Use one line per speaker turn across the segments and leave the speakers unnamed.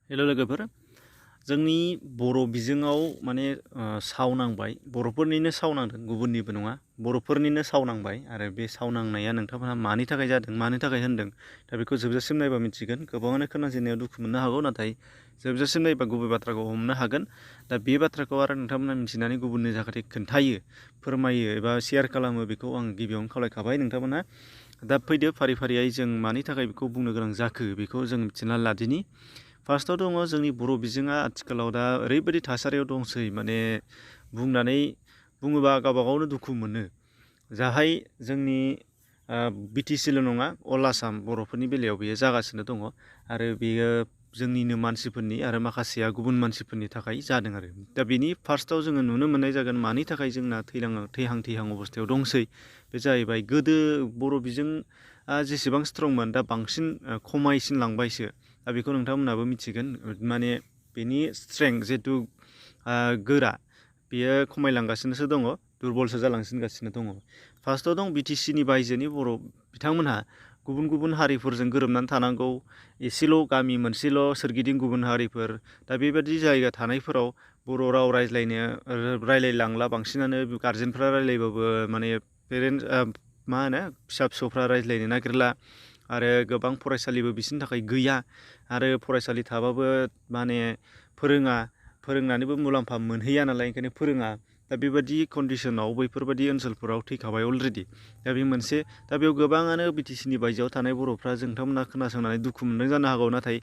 हेल' लोगोफोर जोंनि बर' बिजोङाव माने सावनांबाय बर'फोरनिनो सावनांदों गुबुननिबो नङा बर'फोरनिनो सावनांबाय आरो बे सावनांनाया नोंथांमोनहा मानि थाखाय जादों मानि थाखाय होनदों दा बेखौ जोबजासिम नायबा मिथिगोन गोबाङानो खोनाजेननायाव दुखु मोननो हागौ नाथाय जोबजासिम नायबा गुबै बाथ्राखौ हमनो हागोन दा बे बाथ्राखौ आरो नोंथांमोना मिथिनानै गुबुननि जाहाथे खोन्थायो फोरमायो एबा शेयार खालामो बेखौ आं गिबियावनो खावलायखाबाय नोंथांमोना दा फैदो फारि फारियै जों मानि थाखाय बेखौ बुंनो गोनां जाखो बेखौ जों मिथिना लादिनि फार्स्टआव दङ जोंनि बर' बिजोङा आथिखालाव दा ओरैबायदि थासारियाव दंसै माने बुङोबा गावबा गावनो दुखु मोनो जाहाय जोंनि बिटिसिल' नङा अल आसाम बर'फोरनि बेलायाव बेयो जागासिनो दङ आरो बेयो जोंनिनो मानसिफोरनि आरो माखासेया गुबुन मानसिफोरनि थाखाय जादों आरो दा बेनि फार्स्टआव जोङो नुनो मोननाय जागोन मानि थाखाय जोंना थैहां अबस्थायाव दंसै बे जाहैबाय गोदो बर' बिजोंआ जेसेबां स्ट्रंमोन दा बांसिन खमायसिनलांबायसो दा बेखौ नोंथांमोनाबो मिथिगोन माने बेनि स्ट्रेंथ जिहेथु गोरा बेयो खमायलांगासिनोसो दङ दुरबलसो जालांसिनगासिनो दङ फार्स्टआव दं बिटिसिनि बायजोनि बर' बिथांमोनहा गुबुन गुबुन हारिफोरजों गोरोबनानै थानांगौ एसेल' गामि मोनसेल' सोरगिदिं गुबुन हारिफोर दा बेबायदि जायगा थानायफोराव बर' राव रायलायलांला बांसिनानो गारजेनफ्रा रायलायबाबो माने पेरेन्टस मा होनो फिसा फिसौफ्रा रायज्लायनो नागिरला आरो गोबां फरायसालिबो बिसोरनि थाखाय गैया आरो फरायसालि थाबाबो माने फोरोंनानैबो मुलाम्फा मोनहैया नालाय ओंखायनो फोरोङा दा बेबायदि कन्डिसनाव बैफोरबायदि ओनसोलफोराव थैखाबाय अलरेडि दा बे मोनसे दा बेयाव गोबाङानो बिटिसिनि बायजोआव थानाय बर'फ्रा नोंथांमोना खोनासंनानै दुखु मोनदों जानो हागौ नाथाय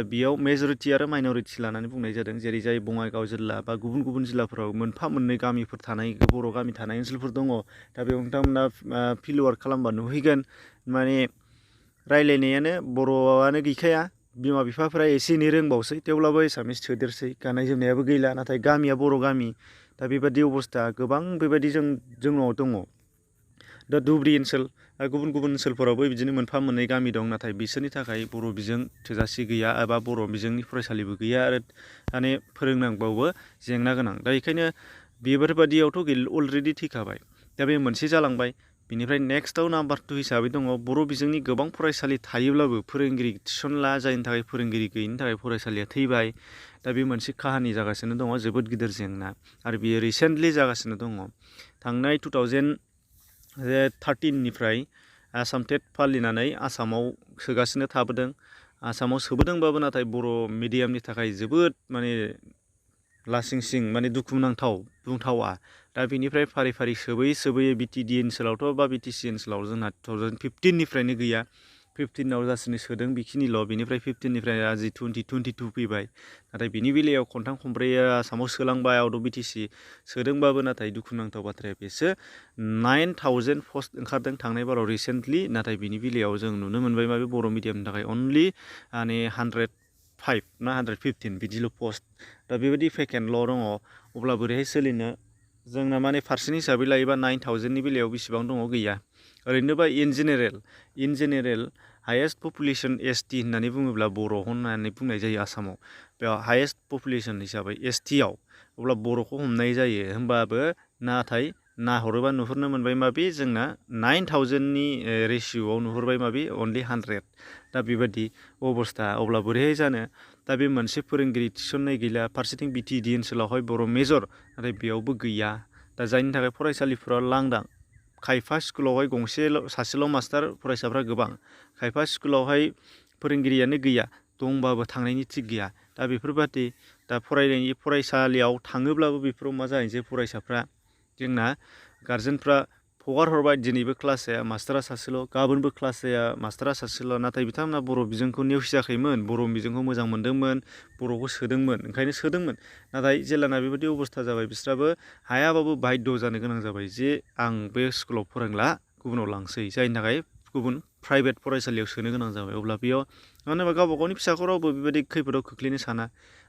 बेयाव मेजरिटि आरो माइन'रिटि लानानै बुंनाय जादों जेरै जाय बङाइगाव जिल्ला बा गुबुन गुबुन जिल्लाफोराव मोनफा मोननै गामिफोर थानाय बर' गामि थानाय ओनसोलफोर दङ दा बेयाव नोंथांमोना फिल्डवार्क खालामबा नुहैगोन माने रायलायनायानो बर'आनो गैखाया बिमा बिफाफ्रा एसे एनै रोंबावसै थेवब्लाबो एसामिस सोदेरसै गाननाय जोमनायाबो गैला नाथाय गामिया बर' गामि दा बेबायदि अबस्था गोबां बेबायदि जोंनाव दङ दा धुबुरि ओनसोल गुबुन गुबुन ओनसोलफोरावबो बिदिनो मोनफा मोननै गामि दं नाथाय बिसोरनि थाखाय बर' बिजों थोजासे गैया एबा बर' बिजोंनि फरायसालिबो गैया आरो माने फोरोंनांगौबो जेंना गोनां दा बेखायनो बेफोरबादियावथ' अलरेडि थैखाबाय दा बे मोनसे जालांबाय बिनिफ्राय नेक्स्टआव नाम्बार 2 हिसाबै दङ बर' बिजोंनि गोबां फरायसालि थायोब्लाबो फोरोंगिरि थिसनला जायनि थाखाय फोरोंगिरि गैयिनि थाखाय फरायसालिया थैबाय दा बे मोनसे काहानि जागासिनो दङ जोबोद गिदिर जेंना आरो बेयो रिसेन्टलि जागासिनो दङ थांनाय 2013निफ्राय आसाम टेट फालिनानै आसामाव सोगासिनो थाबोदों आसामाव सोबोदोंबाबो नाथाय बर' मिडियामनि थाखाय जोबोद माने लासिंसिं माने दुखुनांथाव बुंथावा दा बेनिफ्राय फारि फारि सोबोयै बिटिडि ओनसोलावथ' बा बिटिसि ओनसोलाव जोंना 2015निफ्रायनो गैया 15आव जासिनो सोदों बेखिनिल' बेनिफ्राय 15निफ्राय आजि 2022 फैबाय नाथाय बिनि बेलायाव खनथाम खनब्रैया आसामाव सोलांबाय आउट अफ बिटिसि सोदोंबाबो नाथाय दुखुनांथाव बाथ्राया बेसो 9000 पस्ट ओंखारदों थांनाय बाराव रिसेन्टलि नाथाय बिनि बेलायाव जों नुनो मोनबाय माबे बर' मिडियामनि थाखाय अनलि माने 105 ना 115 बिदिल' पस्ट दा बेबायदि भेकेन्टल' दङ अब्ला बोरैहाय सोलिनो जोंना माने पारसेन्ट हिसाबै लायोबा 9000नि बेलायाव बेसेबां दङ गैया ओरैनोबा इन जेनेरेल हायेस्ट पपुलेसन एसटि होननानै बुङोब्ला बर' होननानै बुंनाय जायो आसामाव बेयाव हायेस्ट पपुलेसन हिसाबै एसटिआव अब्ला बर'खौ हमनाय जायो होमबाबो नाथाय नाहरोबा नुहुरनो मोनबाय माबे जोंना 9000नि रेसिय'आव नुहुरबाय माबे अनलि 100 दा बेबायदि अबस्था अब्ला बोरैहाय जानो दा बे मोनसे फोरोंगिरि थिसननाय गैला फारसेथिं बिटिडि ओनसोलावहाय बर' मेजर नाथाय बेयावबो गैया दा जायनि थाखाय फरायसालिफोरा लांदां खायफा स्कुलावहाय सासेल' मास्टार फरायसाफ्रा गोबां खायफा स्कुलावहाय फोरोंगिरियानो गैया दंबाबो थांनायनि थिग गैया दा बेफोरबादि दा फरायसालियाव थाङोब्लाबो बेफोराव मा जाहैसै फरायसाफ्रा जोंना गारजेनफ्रा हगार हरबाय दिनैबो क्लास जाया मास्टारा सासेल' गाबोनबो क्लास जाया मास्टारा सासेल' नाथाय बिथांमोना बर' बिजोंखौ नेवसियाखैमोन बर' बिजोंखौ मोजां मोनदोंमोन बर'खौ सोदोंमोन ओंखायनो सोदोंमोन नाथाय जेलाना बेबायदि अबस्था जाबाय बिस्राबो हायाबाबो बाध्य जानो गोनां जाबाय जे आं बे स्कुलाव फोरोंला गुबुनाव लांसै जायनि थाखाय गुबुन प्राइभेट फरायसालियाव सोनो गोनां जाबाय अब्ला बेयाव मानो होनोबा गावबा गावनि फिसाखौ रावबो बेबायदि खैफोदाव खोख्लैनो साना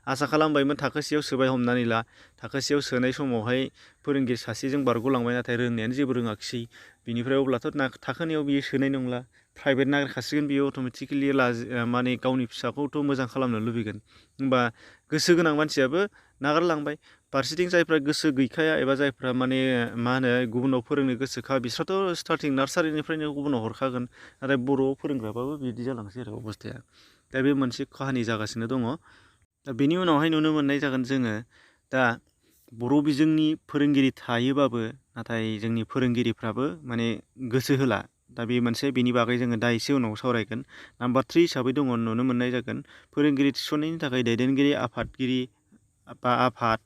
आसा खालामबायमोन थाखोसेयाव सोबाय हमनानै ला थाखोसेयाव सोनाय समावहाय फोरोंगिरि सासेजों बारग'लांबाय नाथाय रोंनायानो जेबो रोङाखिसै बिनिफ्राय अब्लाथ' थाखोनैयाव बियो सोनाय नंला प्राइभेट नागिरखासिगोन बियो अट'मेटिकेलि माने गावनि फिसाखौथ' मोजां खालामनो लुबैगोन होमबा गोसो गोनां मानसियाबो नागारलांबाय फारसेथिं जायफ्रा गोसो गैखाया एबा जायफ्रा माने मा होनो गुबुनाव फोरोंनो गोसोखा बिस्राथ' स्टार्टिं नार्सारिनिफ्रायनो गुबुनाव हरखागोन नाथाय बर'आव फोरोंग्राबाबो बिदि जालांसै आरो अबस्थाया दा बे मोनसे काहानि जागासिनो दङ दा बेनि उनावहाय नुनो मोननाय जागोन जोङो दा बर' बिजोंनि फोरोंगिरि थायोबाबो नाथाय जोंनि फोरोंगिरिफ्राबो माने गोसो होला। दा बे मोनसे बेनि बागै जोङो दा एसे उनाव सावरायगोन। नाम्बार 3 हिसाबै दङ नुनो मोननाय जागोन फोरोंगिरि थिसननायनि थाखाय दैदेनगिरि आफादगिरि बा आफाद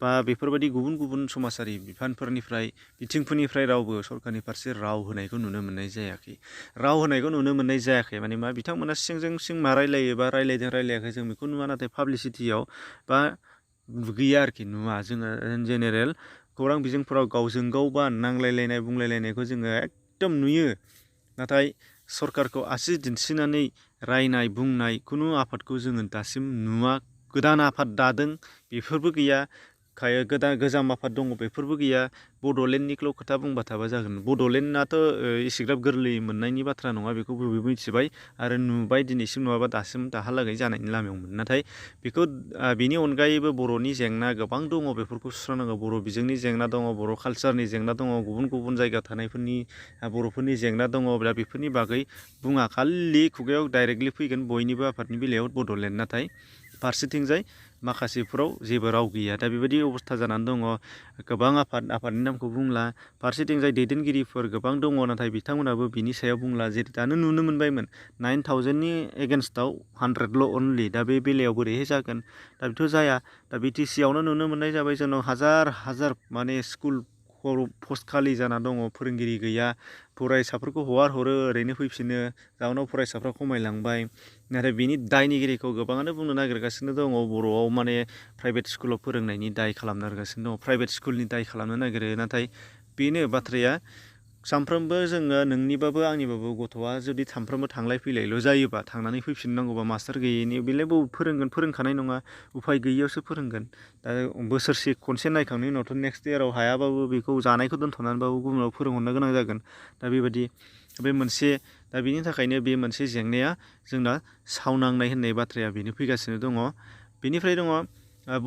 बा बेफोरबायदि गुबुन गुबुन समाजारि बिफानफोरनिफ्राय बिथिंफोरनिफ्राय रावबो सरकारनि फारसे राव होनायखौ नुनो मोननाय जायाखै। राव होनायखौ नुनो मोननाय जायाखै माने मा बिथांमोना सिंजों सिं मा रायलायो बा रायलायदों रायलायाखै जों बेखौ नुवा नाथाय पाब्लिसिटियाव बा गैया आरोखि नुवा जोङो इन जेनेरेल खौरां बिजोंफोराव गावजों गाव बा नांलायलायनाय बुंलायलायनायखौ जोङो एकदम नुयो। नाथाय सरकारखौ आसि दिन्थिनानै रायनाय बुंनाय खुनु आफादखौ जोङो दासिम नुवा। गोदान आफाद दादों बेफोरबो गैया। गोजाम आफाद दङ बेफोरबो गैया। बड'लेण्डनिखौल' खोथा बुंबा थाबा जागोन। बड'लेण्डआथ' एसेग्राब गोरलै मोननायनि बाथ्रा नङा बेखौ बयबो मिथिबाय आरो नुबाय दिनैसिम नङाबा दाहालागै जानायनि लामायावमोन। नाथाय बेखौ बेनि अनगायैबो बर'नि जेंना गोबां दङ बेफोरखौ सुस्रांनांगौ। बर' बिजोंनि जेंना दङ, बर' कालसारनि जेंना दङ, गुबुन गुबुन जायगायाव थानायफोरनि बर'फोरनि जेंना दङ। दा बेफोरनि बागै बुङा खालि खुगायाव डाइरेक्टलि फैगोन बयनिबो आफादनि बेलायाव बड'लेण्ड नाथाय फारसेथिंजाय माखासेफोराव जेबो राव गैया। दा बेबायदि अबस्था जानानै दङ। गोबां आफादनि नामखौ बुंला फारसेथिंजाय दैदेनगिरिफोर गोबां दङ नाथाय बिथांमोनाबो बिनि सायाव बुंला। जेरै दानो नुनो मोनबायमोन 9000नि एगेन्स्टआव 100ल' अनलि। दा बे बेलायाव बोरैहाय जागोन? दा बेथ' जाया। दा BTC आवनो नुनो मोननाय जाबाय जोंनाव हाजार हाजार माने स्कुल पस्ट खालि जाना दङ फोरोंगिरि गैया। फरायसाफोरखौ हगारहरो ओरैनो फैफिनो जाउनाव फरायसाफ्रा खमायलांबाय। नाथाय बिनि दायनिगिरिखौ गोबाङानो बुंनो नागिरगासिनो दङ बर'आव माने प्राइभेट स्कुलाव फोरोंनायनि दाय खालामनो नागिरगासिनो दङ। प्राइभेट स्कुलनि दाय खालामनो नागिरो नाथाय बेनो बाथ्राया सानफ्रोमबो जोङो नोंनिबाबो आंनिबाबो गथ'आ जुदि सानफ्रोमबो थांलाय फैलायल' जायोबा थांनानै फैफिननांगौबा मास्टार गैयैनि बेलाय बबाव फोरोंगोन? फोरोंखानाय नङा उफाय गैयियावसो फोरोंगोन। दा बोसोरसे खनसे नायखांनायनि उनावथ' नेक्स्ट इयाराव हायाबाबो बेखौ जानायखौ दोन्थ'नानैबाबो गुबुनाव फोरोंहरनो गोनां जागोन। दा बेबायदि बे मोनसे दा बेनि थाखायनो बे मोनसे जेंनाया जोंना सावनांनाय होननाय बाथ्राया बेनो फैगासिनो दङ। बेनिफ्राय दङ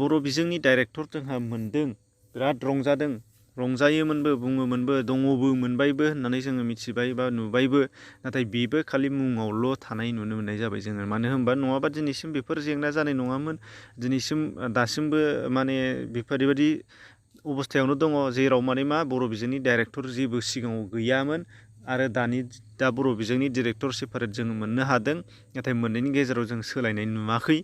बर' बिजोंनि डाइरेक्टर जोंहा मोनदों बिराद रंजादों रंजायोमोनबो बुङोमोनबो दङबो मोनबायबो होननानै जोङो मिथिबाय बा नुबायबो। नाथाय बेबो खालि मुङावल' थानाय नुनो मोननाय जाबाय जोङो। मानो होनबा नङाबा दिनैसिम बेफोर जेंना जानाय नङामोन। दिनैसिम दासिमबो माने बेफोरबायदि अबस्थायावनो दङ जेराव माने मा बर' बिजोंनि डाइरेक्टर जेबो सिगाङाव गैयामोन आरो दा बर' बिजोंनि डिरेक्टर सेपारेट जोङो मोननो हादों। नाथाय मोननैनि गेजेराव जों सोलायनाय नुवाखै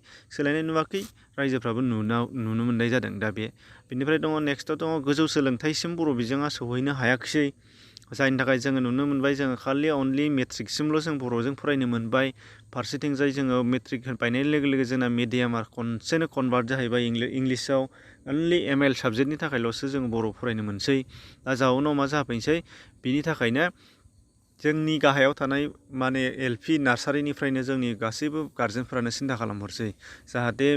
रायजोफ्राबो नुनो मोननाय जादों। दा बेनिफ्राय दङ नेक्स्टआव दङ गोजौ सोलोंथाइसिम बर' बिजोङा सौहैनो हायाखिसै। जायनि थाखाय जोङो नुनो मोनबाय जोङो खालि अनलि मेट्रिकसिमल' जों बर'जों फरायनो मोनबाय। फारसेथिंजाय जोङो मेट्रिक बायनाय लोगो लोगो जोंना मिडियामा खनसेनो कनभार्ट जाहैबाय इंलिसाव। अनलि ML साबजेक्टनि थाखायल'सो जों बर' फरायनो मोनसै। दा जाउनाव मा जाफैनोसै बिनि थाखायनो जोंनि गाहायाव थानाय माने LP नार्सारिनिफ्रायनो जोंनि गासैबो गारजेनफ्रानो सिन्था खालामहरसै जाहाथे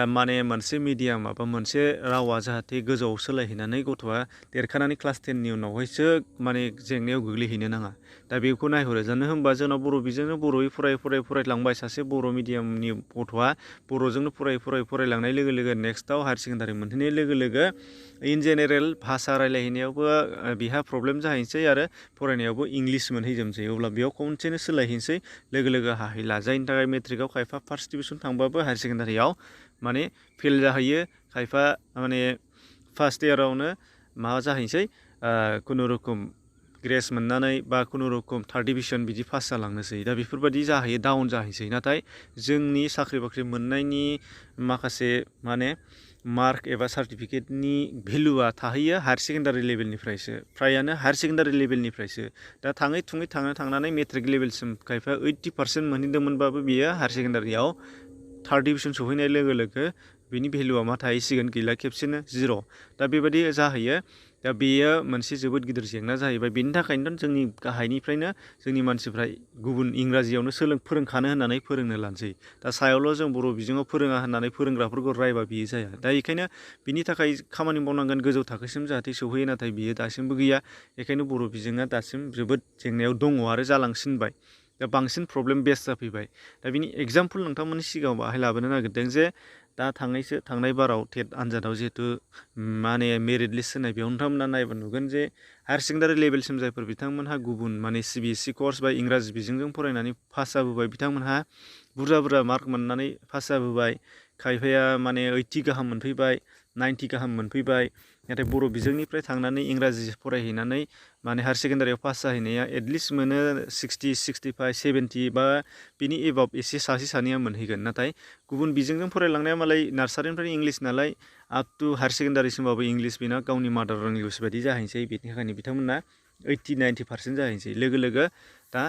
माने मोनसे मिडियाम बा मोनसे रावा जाहाथे गोजौआव सोलायहैनानै गथ'आ देरखानानै क्लास 10नि उनावहायसो माने जेंनायाव गोग्लैहैनो नाङा। दा बेखौ नायहरो जानो होनबा जोंनाव बर' बिजोंनो बर'यै फरायलांबाय सासे बर' मिडियामनि गथ'आ बर'जोंनो फरायलांनाय लोगो लोगो नेक्स्टआव हायार सेकेन्डारि मोनहैनाय लोगो लोगो इन जेनेरेल भाषा रायलायहैनायावबो बेहा प्रब्लेम जाहैनोसै आरो फरायनायावबो इंलिस मोनहैजोबनोसै। अब्ला बेयाव खनसेनो सोलायहैनोसै लोगो लोगो हाहैला। जायनि थाखाय मेट्रिकआव खायफा फार्स्ट डिभिसन थांबाबो हायार सेकेन्डारियाव माने फेल जाहैयो। खायफा माने फार्स्ट इयारावनो माबा जाहैनोसै खुनुरुखुम ग्रेस मोननानै बा खुनुरुखुम थार्ड डिभिसन बिदि पास जालांनोसै। दा बेफोरबायदि जाहैयो डाउन जाहैसै। नाथाय जोंनि साख्रि बाख्रि मोननायनि माखासे माने मार्क एबा सार्टिफिकेटनि भेलुआ थाहैयो हायार सेकेन्डारि लेभेलनिफ्रायसो फ्रायानो हायार सेकेन्डारि लेभेलनिफ्रायसो। दा थांनानै मेट्रिक लेभेलसिम खायफा 80% मोनहैदोंमोनबाबो बियो हायार सेकेन्डारियाव थार्ड डिभिसन सहैनाय लोगो लोगो बिनि भेलुआ मा थाहैसिगोन गैला खेबसेनो 0। दा बेबायदि जाहैयो। दा बेयो मोनसे जोबोद गिदिर जेंना जाहैबाय। बेनि थाखायनो जोंनि गाहायनिफ्रायनो जोंनि मानसिफ्रा गुबुन इंराजियावनो फोरोंखानो होननानै फोरोंनो लानोसै। दा सायावल' जों बर' बिजोङाव फोरोङा होननानै फोरोंग्राफोरखौ रायबा बियो जाया। दा बेखायनो बिनि थाखाय खामानि मावनांगोन गोजौ थाखोसिम जाहाथे सौहैयो। नाथाय बियो दासिमबो गैया। बेखायनो बर' बिजोङा दासिम जोबोद जेंनायाव दङ आरो जालांसिनबाय। दा बांसिन प्रब्लेम बेस जाफैबाय दा बिनि एग्जाम्पल नोंथांमोननि सिगाङाव बाहाय लाबोनो नागिरदों जे दा थांनाय बाराव टेट आनजादाव जिहेतु माने मेरिट लिस्ट होनाय बेयाव नोंथांमोना नायबा नुगोन जे हायार सेकेन्डारि लेभेलसिम जायफोर बिथांमोनहा गुबुन माने CBSE कर्स बा इंराजि बिजोंजों फरायनानै पास जाबोबाय बिथांमोनहा बुरजा मार्क मोननानै पास जाबोबाय खायफाया माने 80 गाहाम मोनफैबाय 90 गाहाम मोनफैबाय नाथाय बर' बिजोंनिफ्राय थांनानै इंराजि फरायहैनानै माने हायार सेकेन्डारियाव पास जाहैनाया एटलिस्ट मोनो 60 65 70 बा बिनि एबाब एसे सासे सानैया मोनहैगोन नाथाय गुबुन बिजोंजों फरायलांनाया मालाय नार्सारिनिफ्राय इंलिस नालाय आप टु हायार सेकेन्डारिसिमबाबो इंलिस बेना गावनि मादार इंलिस बायदि जाहैनोसै बेनि थाखायनो बिथांमोना 80-90% जाहैनोसै लोगो दा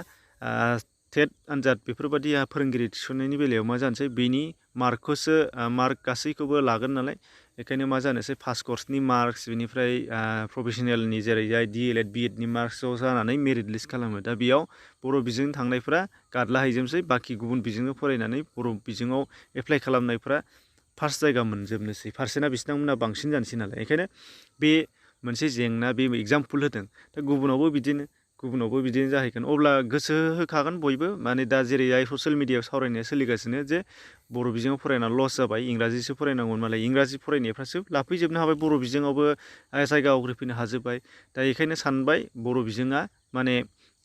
टेट आनजाद बेफोरबायदि फोरोंगिरि थिसननायनि बेलायाव मा जानोसै बेनि मार्कखौसो मार्क गासैखौबो लागोन नालाय बेखायनो मा जानोसै फार्स्ट कर्सनि मार्कस बेनिफ्राय प्रफेसनेलनि जेरैहाय DLED BEdनि मार्कस ज' जानानै मेरिट लिस्ट खालामो दा बेयाव बर' बिजों थांनायफ्रा गादलाहैजोबनोसै बाखि गुबुन बिजोंजों फरायनानै बर' बिजोङाव एप्लाइ खालामनायफ्रा फार्स्ट जायगा मोनजोबनोसै पारसेन्टआ बिसिनांमोना बांसिन जानोसै नालाय बेखायनो बे मोनसे जेंना बे एग्जाम्पल होदों दा गुबुनावबो बिदिनो जाहैगोन अब्ला गोसो होखागोन बयबो माने दा जेरैहाय ससियेल मिडियायाव सावरायनाया सोलिगासिनो जे बर' बिजोङाव फरायनानै लस जाबाय इंराजिसो फरायनांगौमोन मालाय इंराजि फरायनायफ्रासो लाफैजोबनो हाबाय बर' बिजोङावबो जायगा आवग्रिफैनो हाजोब्बाय दा बेखायनो सानबाय बर' बिजोङा माने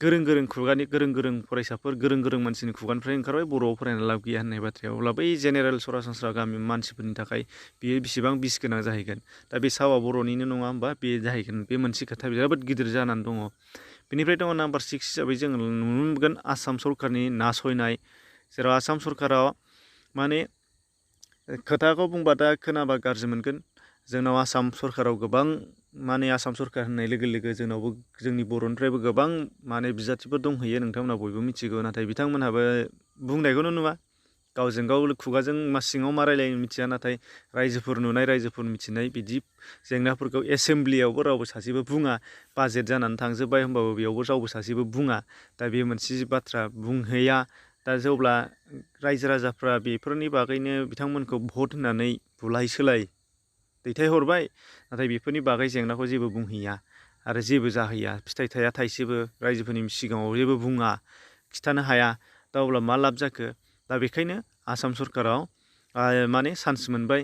गोरों फरायसाफोर गोरों मानसिनि खुगानिफ्राय ओंखारबाय बर'आव फरायना लाब गैया होननाय बाथ्राया अब्ला बै जेनेरेल सरासनस्रा गामि मानसिफोरनि थाखाय बेयो बेसेबां बिस गोनां जाहैगोन दा बे सावा बर'निनो नङा होमबा बे जाहैगोन बे मोनसे खोथा जोबोद गिदिर जानानै दङ बेनिफ्राय दङ नाम्बार 6 हिसाबै जों नुनो मोनगोन आसाम सरकारनि नासयनाय जेराव आसाम सरकाराव माने खोथाखौ बुंबा दा खोनाबा गाज्रि मोनगोन जोंनाव आसाम सरकाराव गोबां माने आसाम सरकार होननाय लोगो जोंनावबो जोंनि बर'निफ्रायबो गोबां माने बिजाथिफोर दंहैयो नोंथांमोना बयबो मिथिगौ नाथाय बिथांमोनहाबो बुंनायखौनो नुवा गावजों गाव खुगाजों सिङाव मा रायलायो मिथिया नाथाय रायजोफोर मिथिनाय बिदि जेंनाफोरखौ एसेम्ब्लियावबो रावबो सासेबो बुङा बाजेट जानानै थांजोब्बाय होमबाबो बेयावबो रावबो सासेबो बुङा दा बे मोनसे बाथ्रा बुंहैया दा जेब्ला रायजो राजाफ्रा बेफोरनि बागैनो बिथांमोनखौ भट होनानै बुलाय सोलाय दैथायहरबाय नाथाय बेफोरनि बागै जेंनाखौ जेबो बुंहैया आरो जेबो जाहैया फिथाइ थाया थाइसेबो रायजोफोरनि सिगाङाव जेबो बुङा खिथानो हाया दा अब्ला मा लाब जाखो दा बेखायनो आसाम सरकाराव माने चान्स मोनबाय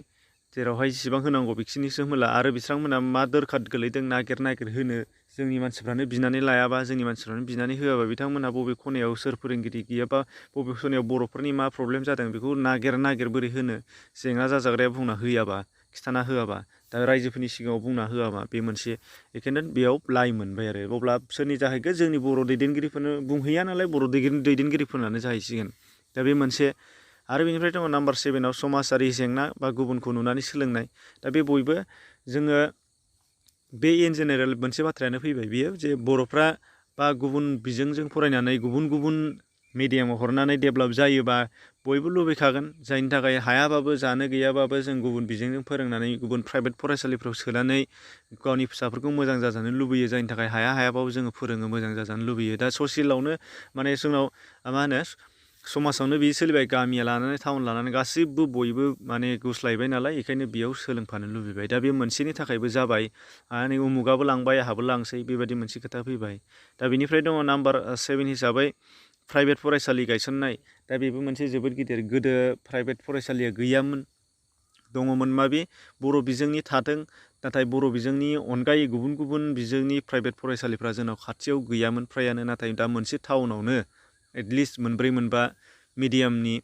जेरावहाय जेसेबां होनांगौ बेखिनिसो होला आरो बिथांमोना मा दोरखार गोलैदों नागिर होनो जोंनि मानसिफ्रानो बिनानै लायाबा जोंनि मानसिफ्रानो बिनानै होआबा बिथांमोनहा बबे खनायाव सोर फोरोंगिरि गैयाबा बबे खनायाव बर'फोरनि मा प्रब्लेम जादों बेखौ नागिर बोरै होनो जेंना जाजाग्राया बुंना होयाबा खिथाना होआबा दा रायजोफोरनि सिगाङाव बुंना होआबा बे मोनसे बेखायनो बेयाव लाइ मोनबाय आरो अब्ला सोरनि जाहैगोन जोंनि बर' दैदेनगिरिफोरनो बुंहैया नालाय बर' दैदेनगिरिफोरनानो जाहैसिगोन दा बे मोनसे आरो बेनिफ्राय दङ नाम्बार 7 समाजारि जेंना बा गुबुनखौ नुनानै सोलोंनाय दा बे बयबो जोङो बे इन जेनेरेल मोनसे बाथ्रायानो फैबाय बियो जे बर'फ्रा बा गुबुन बिजोंजों फरायनानै गुबुन मिडियामाव हरनानै डेभेलप जायोबा बयबो लुबैखागोन जायनि थाखाय हायाबाबो जानो गैयाबाबो जों गुबुन बिजोंजों फोरोंनानै गुबुन प्राइभेट फरायसालिफ्राव सोनानै गावनि फिसाफोरखौ मोजां जाजानो लुबैयो जायनि थाखाय हायाबाबो जोङो फोरोङो मोजां जाजानो लुबैयो दा ससियेलावनो माने जोंनाव मा होनो समाजावनो बियो सोलिबाय गामिया लानानै टाउन लानानै गासिबो बयबो माने गुस्लायबाय नालाय बेखायनो बेयाव सोलोंफानो लुबैबाय दा बे मोनसेनि थाखायबो जाबाय नै उमुगाबो लांबाय आहाबो लांसै बेबायदि मोनसे खोथा फैबाय दा बेनिफ्राय दङ नाम्बार 7 हिसाबै प्राइभेट फरायसालि गायसननाय दा बेबो मोनसे जोबोद गिदिर गोदो प्राइभेट फरायसालिया गैयामोन दङमोन बे बर' बिजोंनि थादों नाथाय बर' बिजोंनि अनगायै गुबुन बिजोंनि प्राइभेट फरायसालिफ्रा जोंनाव खाथियाव गैयामोन फ्रायानो नाथाय दा मोनसे टाउनावनो एटलिस्ट 4-5 मिडियामनि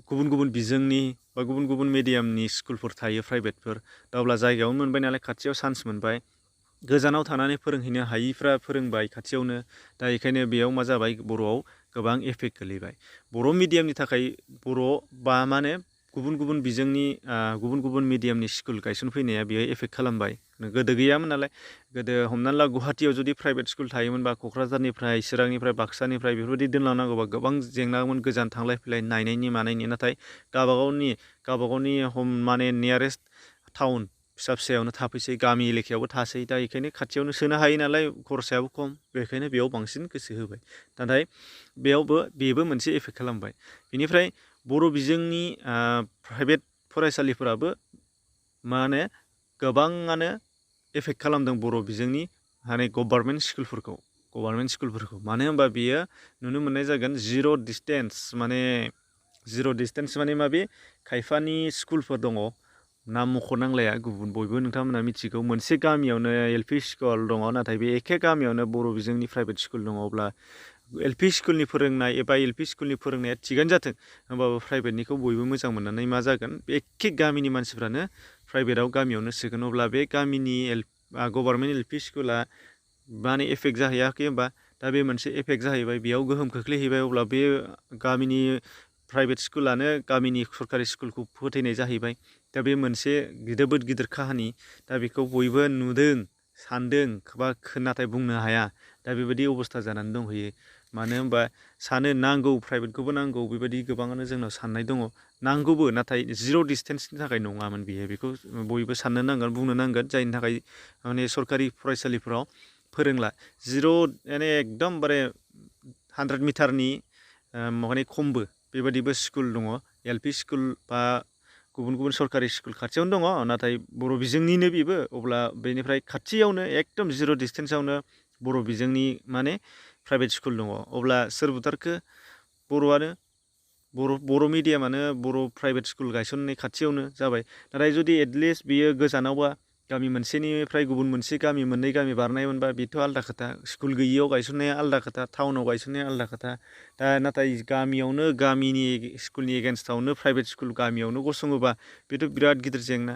गुबुन बिजोंनि बा गुबुन मिडियामनि स्कुलफोर थायो प्राइभेटफोर दा अब्ला जायगायावनो मोनबाय नालाय खाथियाव चान्स मोनबाय गोजानाव थानानै फोरोंहैनो हायिफ्रा फोरोंबाय खाथियावनो दा बेखायनो बेयाव मा जाबाय बर'आव गोबां एफेक्ट गोलैबाय बर' मिडियामनि थाखाय बर' बा माने गुबुन बिजोंनि गुबुन मिडियामनि स्कुल गायसनफैनाया बेयो एफेक्ट खालामबाय गोदो गैयामोन नालाय गोदो हमनानै ला गुवाहाटियाव जुदि प्राइभेट स्कुल थायोमोनबा क'क्राझारनिफ्राय चिरांनिफ्राय बाक्सानिफ्राय बेफोरबायदि दोनलांनांगौबा गोबां जेंनामोन गोजान थांलाय फैलाय नायनायनि मानायनि नाथाय गावबागावनि माने नियारेस्ट टाउन फिसायावनो थाफैसै गामि एलेकायावबो थासै दा बेखायनो खाथियावनो सोनो हायो नालाय खरसायाबो खम बेखायनो बेयाव बांसिन गोसो होबाय नाथाय बेबो मोनसे एफेक्ट खालामबाय बेनिफ्राय बर' बिजोंनि प्राइभेट फरायसालिफोराबो माने गोबाङानो एफेक्ट खालामदों बर' बिजोंनि माने गभर्नमेन्ट स्कुलफोरखौ गभार्नमेन्ट स्कुलफोरखौ मानो होनबा बियो नुनो मोननाय जागोन जिर' डिसटेन्स माने माबे खायफानि स्कुलफोर दङ नाम मख'नांलाया गुबुन बयबो नोंथांमोना मिथिगौ मोनसे गामियावनो LP स्कुल दङ नाथाय बे एखे गामियावनो बर' बिजोंनि प्राइभेट स्कुल दङ अब्ला LP स्कुलनि फोरोंनाय एबा LP स्कुलनि फोरोंनाया थिगानो जाथों होमबाबो प्राइभेटनिखौ बयबो मोजां मोननानै मा जागोन बे एखे गामिनि मानसिफ्रानो प्राइभेटआव गामियावनो सोगोन अब्ला बे गामिनि गभार्नमेन्ट LP स्कुला माने एफेक्ट जाहैयाखै होमबा दा बे मोनसे एफेक्ट जाहैबाय बेयाव गोहोम खोख्लैहैबाय अब्ला बे गामिनि प्राइभेट स्कुलानो गामिनि सरकारि स्कुलखौ फोथैनाय जाहैबाय दा बे मोनसे जोबोद गिदिर काहानि दा बेखौ बयबो नुदों सानदों बा नाथाय बुंनो हाया दा बेबायदि अबस्था जानानै दंहैयो मानो होनबा सानो नांगौ प्राइभेटखौबो नांगौ बेबायदि गोबाङानो जोंनाव साननाय दङ नांगौबो नाथाय जिर' डिसटेन्सनि थाखाय नङामोन बियो बेखौ बयबो साननो नांगोन बुंनो नांगोन जायनि थाखाय माने सरकारि फरायसालिफोराव फोरोंला जिर' माने एकदमबारे 100 मिटारनि माने खमबो बेबायदिबो स्कुल दङ LP स्कुल बा गुबुन गुबुन सरकारि स्कुल खाथियावनो दङ नाथाय बर' बिजोंनिनो बेबो अब्ला बेनिफ्राय खाथियावनो एकदम जिर' डिसटेन्सआवनो बर' बिजोंनि माने प्राइभेट स्कुल दङ अब्ला सोर बुथारखो बर'आनो बर' मिडियामानो बर' प्राइभेट स्कुल गायसननाय खाथियावनो जाबाय नाथाय जुदि एटलिस्ट बियो गोजानावबा गामि मोनसेनिफ्राय गुबुन मोनसे गामि मोननै गामि बारनायमोनबा बेथ' आलदा खोथा स्कुल गैयियाव गायसननाया आलदा खोथा टाउनाव गायसननाया आलदा खोथा दा नाथाय गामियावनो गामिनि स्कुलनि एगेन्स्टआवनो प्राइभेट स्कुल गामियावनो गसङोबा बेथ' बिराद गिदिर जेंना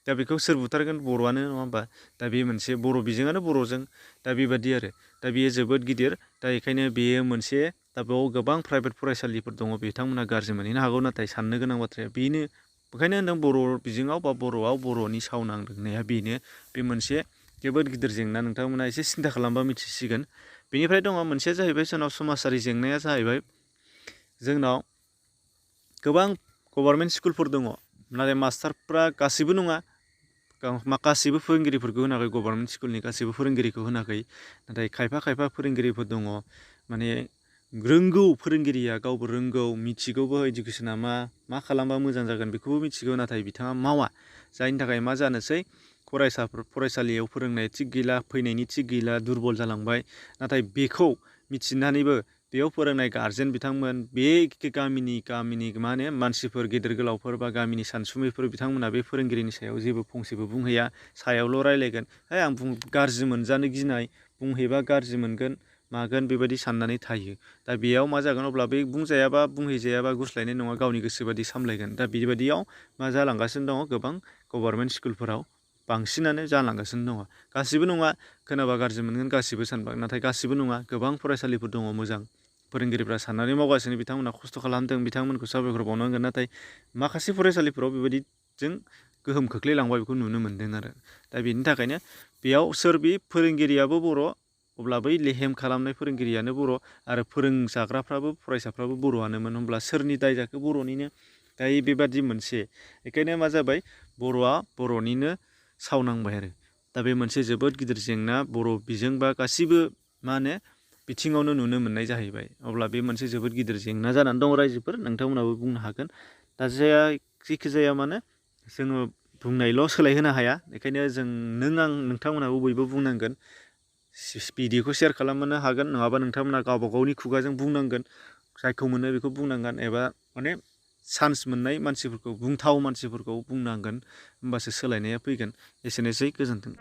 दा बेखौ सोर बुथारगोन बर'आनो नङा होमबा दा बे मोनसे बर' बिजोङानो बर'जों दा बेबादि आरो दा बेयो जोबोद गिदिर दा बेखायनो बेयो मोनसे दा बेयाव गोबां प्राइभेट फरायसालिफोर दङ बिथांमोना गाज्रि मोनहैनो हागौ नाथाय साननो गोनां बाथ्राया बेनो ओंखायनो होनदों बर' बिजोङाव बा बर'आव बर'नि साव नांदोंनाया बेनो बे मोनसे जोबोद गिदिर जेंना नोंथांमोना एसे सिन्था खालामबा मिथिसिगोन बेनिफ्राय दङ मोनसेया जाहैबाय जोंनाव समाजारि जेंनाया जाहैबाय जोंनाव गोबां गभार्नमेन्ट स्कुलफोर दङ नाथाय मास्टारफ्रा गासिबो नङा गासिबो फोरोंगिरिफोरखौ होनाखै गभार्नमेन्ट स्कुलनि गासिबो फोरोंगिरिखौ होनाखै नाथाय खायफा फोरोंगिरिफोर दङ माने रोंगौ फोरोंगिरिया गावबो रोंगौ मिथिगौबो इडुकेसना मा खालामबा मोजां जागोन बेखौबो मिथिगौ नाथाय बिथाङा मावा जायनि थाखाय मा जानोसै फरायसालियाव फोरोंनाय थिग गैला फैनायनि थिग गैला दुरबल जालांबाय नाथाय बेखौ मिथिनानैबो बेयाव फोरोंनाय गारजेन बिथांमोन बे गामिनि मा होनो मानसिफोर गेदेर गोलावफोर बा गामिनि सानसुमैफोर बिथांमोना बे फोरोंगिरिनि सायाव जेबो फंसेबो बुंहैया सायावल' रायलायगोन आं गाज्रि मोनजानो गिनाय बुंहैबा गाज्रि मोनगोन मागोन बेबायदि साननानै थायो दा बेयाव मा जागोन अब्ला बे बुंजायाबा बुंहैजायाबा गुस्लायनाय नङा गावनि गोसो बादि सामलायगोन दा बेबायदियाव मा जालांगासिनो दङ गोबां गभार्नमेन्ट स्कुलफोराव बांसिनानो जालांगासिनो दङ गासिबो नङा खोनाबा गाज्रि मोनगोन गासिबो सानबा नाथाय गासिबो नङा गोबां फरायसालिफोर दङ मोजां फोरोंगिरिफ्रा साननानै मावगासिनो बिथांमोना खस्थ' खालामदों बिथांमोनखौ साबायखर बावनांगोन नाथाय माखासे फरायसालिफोराव बेबायदिजों गोहोम खोख्लैलांबाय बेखौ नुनो मोन्दों आरो दा बेनि थाखायनो बेयाव सोर बे फोरोंगिरियाबो बर' अब्ला बै लेहेम खालामनाय फोरोंगिरियानो बर' आरो फोरोंजाग्राफ्राबो फरायसाफ्राबो बर'आनोमोन होमब्ला सोरनि दाय जाखो बर'निनो दायो बेबादि मोनसे बेखायनो मा जाबाय बर'आ बर'निनो सावनांबाय आरो दा बे मोनसे जोबोद गिदिर जेंना बर' बिजों बा गासिबो मा होनो बिथिङावनो नुनो मोननाय जाहैबाय अब्ला बे मोनसे जोबोद गिदिर जेंना जानानै दङ रायजोफोर नोंथांमोनाबो बुंनो हागोन दा जेखि जाया मानो जोङो बुंनायल' सोलायहोनो हाया बेखायनो आं नोंथांमोनाबो बयबो बुंनांगोन भिडिअखौ शेयार खालामनो हागोन नङाबा नोंथांमोना गावबा गावनि खुगाजों बुंनांगोन जायखौ मोनो बेखौ बुंनांगोन एबा माने चान्स मोननाय मानसिफोरखौ बुंथाव मानसिफोरखौ बुंनांगोन होमबासो सोलायनाया फैगोन एसेनोसै गोजोन्थों।